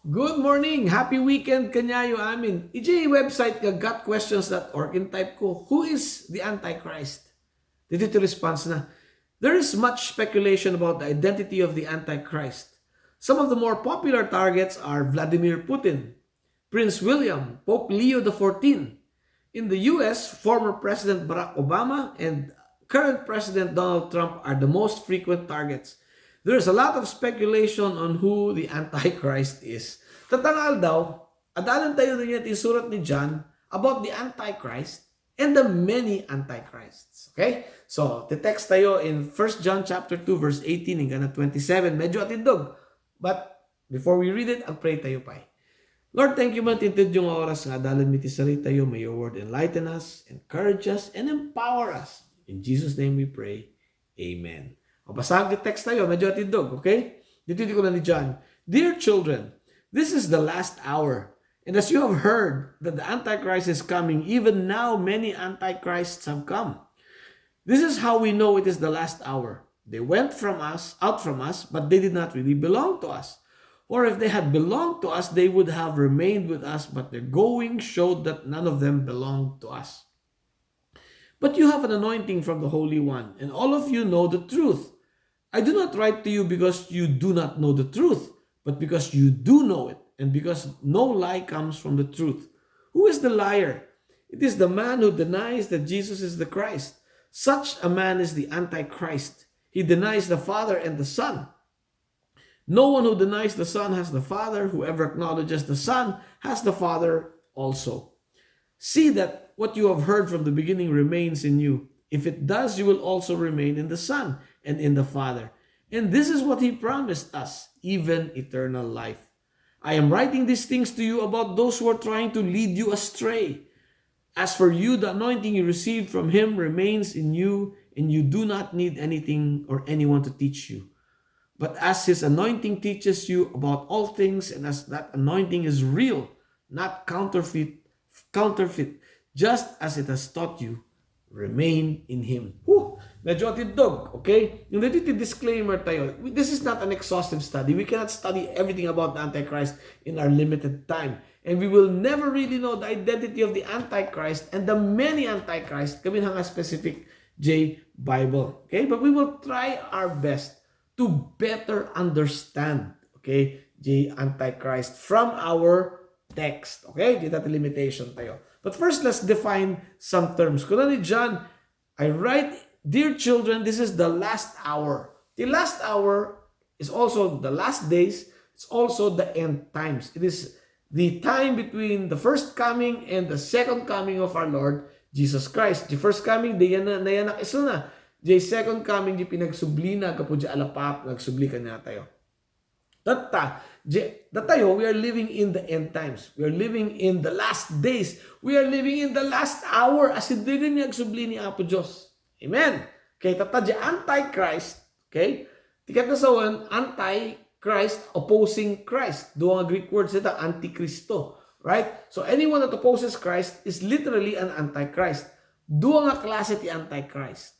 Good morning! Happy weekend kanyayo amin. Iji website nga gotquestions.org in type ko, who is the Antichrist? Dito ito response na, there is much speculation about the identity of the Antichrist. Some of the more popular targets are Vladimir Putin, Prince William, Pope Leo XIV. In the US, former President Barack Obama and current President Donald Trump are the most frequent targets. There's a lot of speculation on who the Antichrist is. Tatangal daw, adalan tayo din yung surat ni John about the Antichrist and the many Antichrists. Okay? So, text tayo in 1 John chapter 2 verse 18 hanggang 27. Medyo atindog. But, before we read it, ang pray tayo pa. Lord, thank you man tintid yung oras nga adalan mi ti sarita tayo. May your word enlighten us, encourage us, and empower us. In Jesus' name we pray. Amen. O basahan the text tayo, medyo atindog, okay? Dito ko na ni John. Dear children, this is the last hour. And as you have heard that the Antichrist is coming, even now many Antichrists have come. This is how we know it is the last hour. They went out from us, but they did not really belong to us. Or if they had belonged to us, they would have remained with us, but their going showed that none of them belonged to us. But you have an anointing from the Holy One, and all of you know the truth. I do not write to you because you do not know the truth, but because you do know it, and because no lie comes from the truth. Who is the liar? It is the man who denies that Jesus is the Christ. Such a man is the Antichrist. He denies the Father and the Son. No one who denies the Son has the Father. Whoever acknowledges the Son has the Father also. See that what you have heard from the beginning remains in you. If it does, you will also remain in the Son and in the Father. And this is what He promised us, even eternal life. I am writing these things to you about those who are trying to lead you astray. As for you, the anointing you received from Him remains in you, and you do not need anything or anyone to teach you. But as His anointing teaches you about all things, and as that anointing is real, not counterfeit, just as it has taught you, remain in Him. Whew! Medyo atindog, okay? Yung dito disclaimer tayo, this is not an exhaustive study. We cannot study everything about the Antichrist in our limited time. And we will never really know the identity of the Antichrist and the many Antichrist kami nga specific J Bible. Okay? But we will try our best to better understand, okay, J Antichrist from our text. Okay? Di natin limitation tayo. But first, let's define some terms. Kuna ni John, I write, dear children, this is the last hour. The last hour is also the last days. It's also the end times. It is the time between the first coming and the second coming of our Lord Jesus Christ. The first coming, di yan na iso na. The second coming, di pinagsubli na, kapag di alapak, nagsubli ka na tayo. Datayo, we are living in the end times. We are living in the last days. We are living in the last hour. As hindi rin nagsubli ni Apo Diyos. Amen. Okay, tatadya Antichrist. Okay? Tikat na sawan, Antichrist, opposing Christ. Doon ang Greek words nito, Antikristo. Right? So anyone that opposes Christ is literally an Antichrist. Doon nga klase ti Antichrist.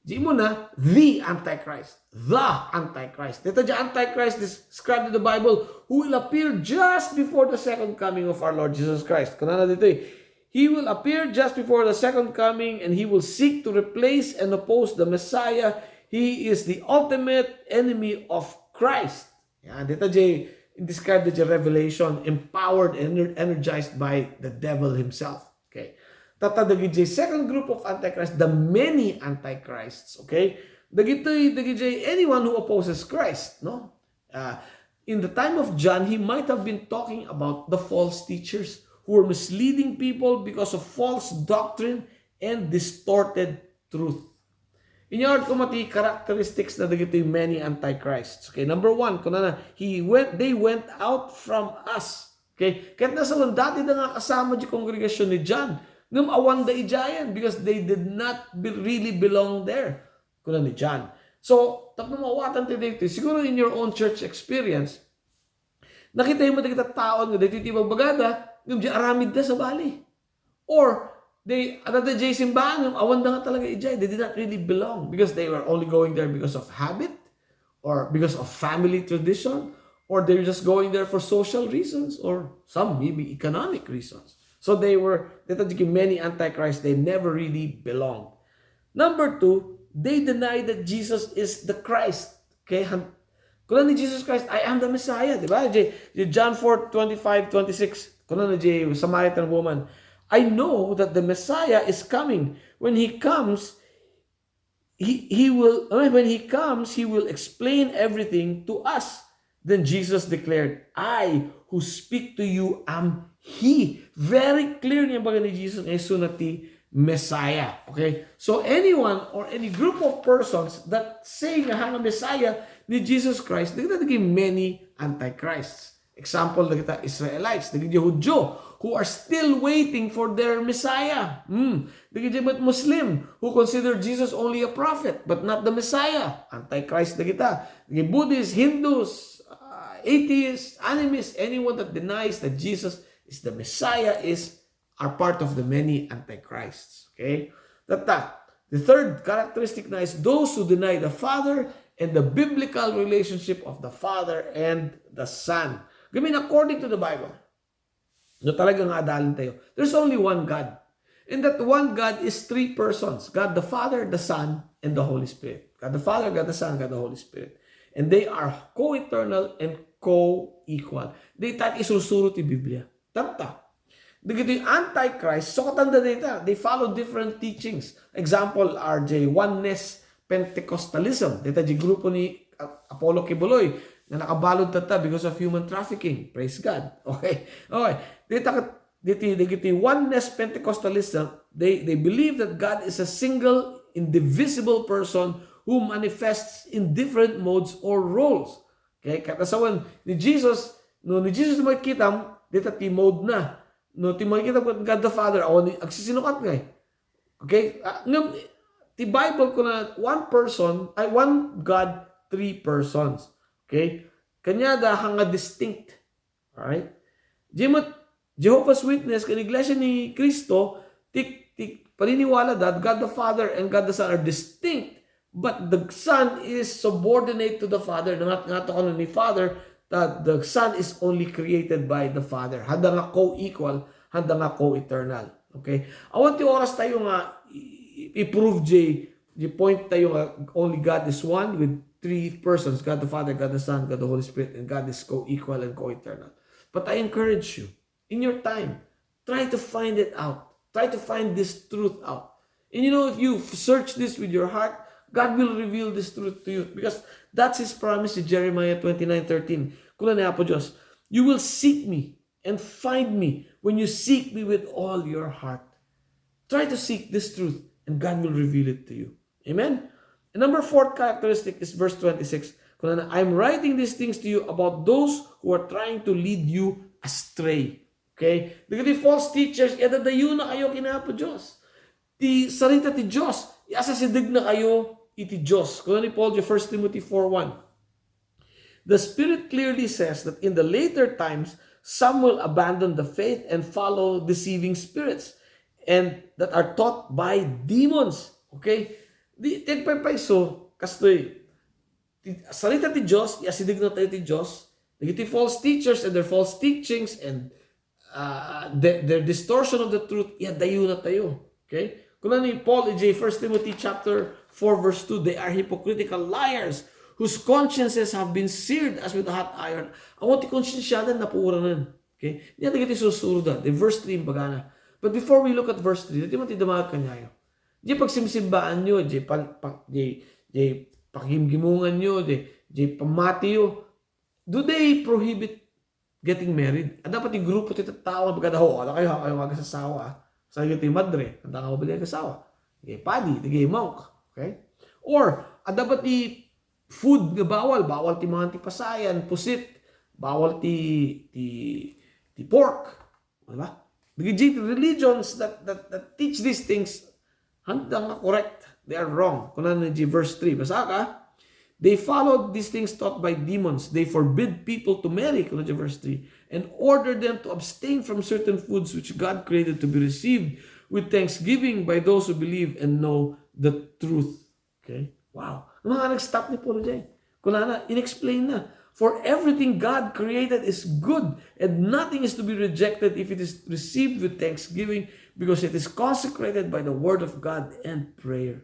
Di mo na, the Antichrist. The Antichrist. Dito the Antichrist is described in the Bible who will appear just before the second coming of our Lord Jesus Christ. Kuna na dito He will appear just before the second coming and He will seek to replace and oppose the Messiah. He is the ultimate enemy of Christ. Yan, dito described the Revelation, empowered and energized by the devil himself. Okay. Tatadagi second group of Antichrist, the many Antichrists, okay? Dagi anyone who opposes Christ, no? In the time of John, he might have been talking about the false teachers who were misleading people because of false doctrine and distorted truth. Inyard ko mati characteristics na dagito yung many Antichrists. Okay, number one, they went out from us. Okay, kahit nasa dati na nga kasama di kongregasyon ni John, nung awanda ijayan because they did not really belong there. Kuna ni John. So, tapos mawatan tayo dito. Siguro in your own church experience, nakita mo dito taon nga dito magbagada, yung aramid na sa bali. Or, another jay simbahan, yung awanda nga talaga ijay. They did not really belong because they were only going there because of habit, or because of family tradition, or they're just going there for social reasons, or some maybe economic reasons. So many antichrists, they never really belonged. Number two, they deny that Jesus is the Christ. Okay? Kung ni Jesus Christ, I am the Messiah. Diba? John 4:25-26. Kung ni Samaritan woman, I know that the Messiah is coming. When he comes, when he comes, he will explain everything to us. Then Jesus declared, I who speak to you am He. Very clear niya baga ni Jesus ay sunati Messiah. Okay? So anyone or any group of persons that say nga hanga Messiah ni Jesus Christ, dagita many antichrists. Example, dagita Israelites, dagita Hudyo, who are still waiting for their Messiah. Dagita Muslim, who consider Jesus only a prophet, but not the Messiah. Antichrist dagita. Dagita Buddhists, Hindus, atheists, animists, anyone that denies that Jesus is the Messiah are part of the many antichrists. Okay? The third characteristic na is those who deny the Father and the biblical relationship of the Father and the Son. According to the Bible, no talagang adalin tayo, there's only one God. And that one God is three persons. God the Father, the Son, and the Holy Spirit. God the Father, God the Son, God the Holy Spirit. And they are co-eternal and co-equal. They tayo isusuro ti Biblia. Tanta. Dito yung Antichrist, so katanda dito, they follow different teachings. Example, RJ, oneness Pentecostalism. Dito yung grupo ni Apollo Kibuloy na nakabalod tata because of human trafficking. Praise God. Okay. Dito yung oneness Pentecostalism, they believe that God is a single, indivisible person who manifests in different modes or roles. Okay? Katasawan ni Jesus makikita, dito ti mode na. No, ti makikita ko God the Father, agsisinukat nga eh. Okay? Ti Bible ko na one God, three persons. Okay? Kanya da hanga distinct. Alright? Jehovah's Witness, kan iglesia ni Cristo, paniniwala that God the Father and God the Son are distinct, but the Son is subordinate to the Father. Nga to ni Father, that the Son is only created by the Father. Handa nga co-equal, handa nga co-eternal. Okay? I want the oras tayo nga i-prove point tayo nga only God is one with three persons, God the Father, God the Son, God the Holy Spirit, and God is co-equal and co-eternal. But I encourage you, in your time, try to find it out. Try to find this truth out. And if you search this with your heart, God will reveal this truth to you. Because that's His promise in Jeremiah 29:13. Kuna niya po Diyos, you will seek me and find me when you seek me with all your heart. Try to seek this truth and God will reveal it to you. Amen? And number 4 characteristic is verse 26. Kuna na, I'm writing these things to you about those who are trying to lead you astray. Okay? Because the false teachers, edadayo na kayo kinapo Diyos. Ti sarita ti Diyos, iasasidig na kayo iti Diyos. Kung ni Paul, 1 Timothy 4:1. The Spirit clearly says that in the later times, some will abandon the faith and follow deceiving spirits and that are taught by demons. Okay? Di so kastoy. Salita ti Diyos, iasidig na tayo ti Diyos. Nagiti false teachers and their false teachings and their distortion of the truth, iadayo na tayo. Okay? Kung ni Paul, 1 Timothy chapter 4 verse 2, they are hypocritical liars whose consciences have been seared as with a hot iron. Ang ti konsyensyadan na puuranan. Okay? Yan nagiti susurda. The verse 3 bagana. But before we look at verse 3, dito mati damag kanyayo. Di pagsimsimbaan nyo, di pakimgimungan nyo, di pamatiyo. Do they prohibit getting married? At dapat yung grupo tito tao na pagkadaho, ala kayo mag-asawa. Sa iyo ti madre, ang tanga mabili ang asawa. Di padi, di monk. Okay? Or, at dapat ti food nga bawal ti mga tipasayan, pusit, bawal ti pork. Diba? The religions that teach these things, handang correct. They are wrong. Kung ano verse 3, basa ka, they followed these things taught by demons. They forbid people to marry, kung ano verse 3, and order them to abstain from certain foods which God created to be received with thanksgiving by those who believe and know the truth. Okay? Wow. Mga nag-stop ni Paul dyan. Kung na, in-explain na. For everything God created is good, and nothing is to be rejected if it is received with thanksgiving, because it is consecrated by the word of God and prayer.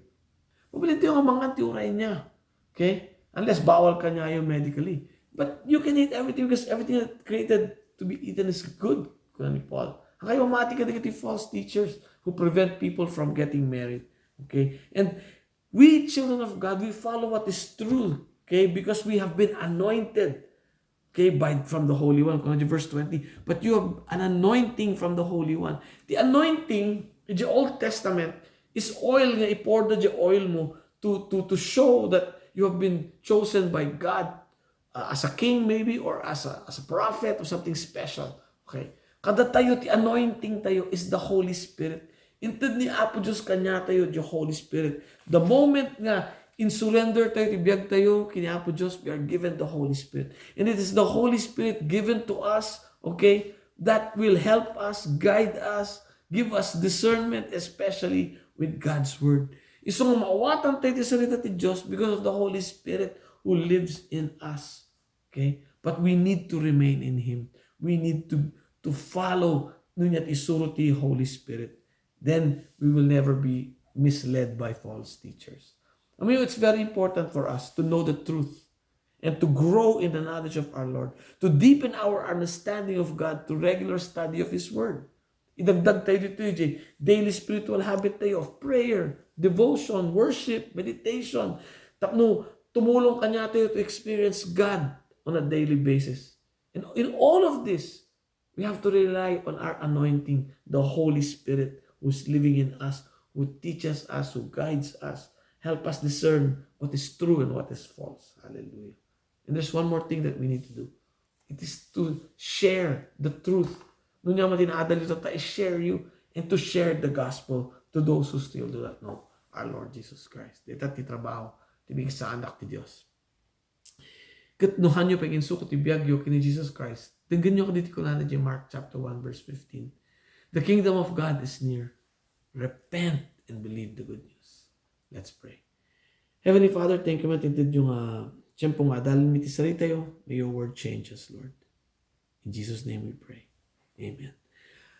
Mabilit yung mga tiuray niya. Okay? Unless bawal ka niya yung medically. But you can eat everything because everything that created to be eaten is good. Kuya ni Paul. Kaya umati ka yung false teachers who prevent people from getting married. Okay? And we, children of God, we follow what is true. Okay? Because we have been anointed. Okay? From the Holy One. Verse 20. But you have an anointing from the Holy One. The anointing in the Old Testament is oil nga i-pour na oil mo to show that you have been chosen by God as a king maybe, or as a prophet or something special. Okay? Kada tayo, ti anointing tayo is the Holy Spirit. Inted ni Apo Diyos kanya tayo, the Holy Spirit. The moment nga in surrender tayo, tibiyag tayo, kini Apo Diyos, we are given the Holy Spirit. And it is the Holy Spirit given to us, okay, that will help us, guide us, give us discernment, especially with God's Word. Isang maawatan tayo sa salita ti Diyos because of the Holy Spirit who lives in us. Okay? But we need to remain in Him. We need to follow nun yat isuro ti Holy Spirit. Then we will never be misled by false teachers. I mean, it's very important for us to know the truth and to grow in the knowledge of our Lord, to deepen our understanding of God, to regular study of His Word. Idagdag tayo dito, daily spiritual habit tayo of prayer, devotion, worship, meditation. Tapno, tumulong kanya tayo to experience God on a daily basis. And in all of this, we have to rely on our anointing, the Holy Spirit who's living in us, who teaches us, who guides us, help us discern what is true and what is false. Hallelujah. And there's one more thing that we need to do. It is to share the truth. Nung naman tinadal ito tayo, share you and to share the gospel to those who still do not know our Lord Jesus Christ. Dito ti trabaho, tibig sa anak ti Diyos. Katnuhan nyo pagin suko ti biyagyo kini Jesus Christ. Tingnan nyo ka dito ko na Mark chapter 1 verse 15. The kingdom of God is near. Repent and believe the good news. Let's pray. Heavenly Father, thank you matintid yung tiyempo nga dalin miti sarita yo. May your word change us, Lord. In Jesus' name we pray. Amen.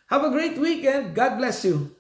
Have a great weekend. God bless you.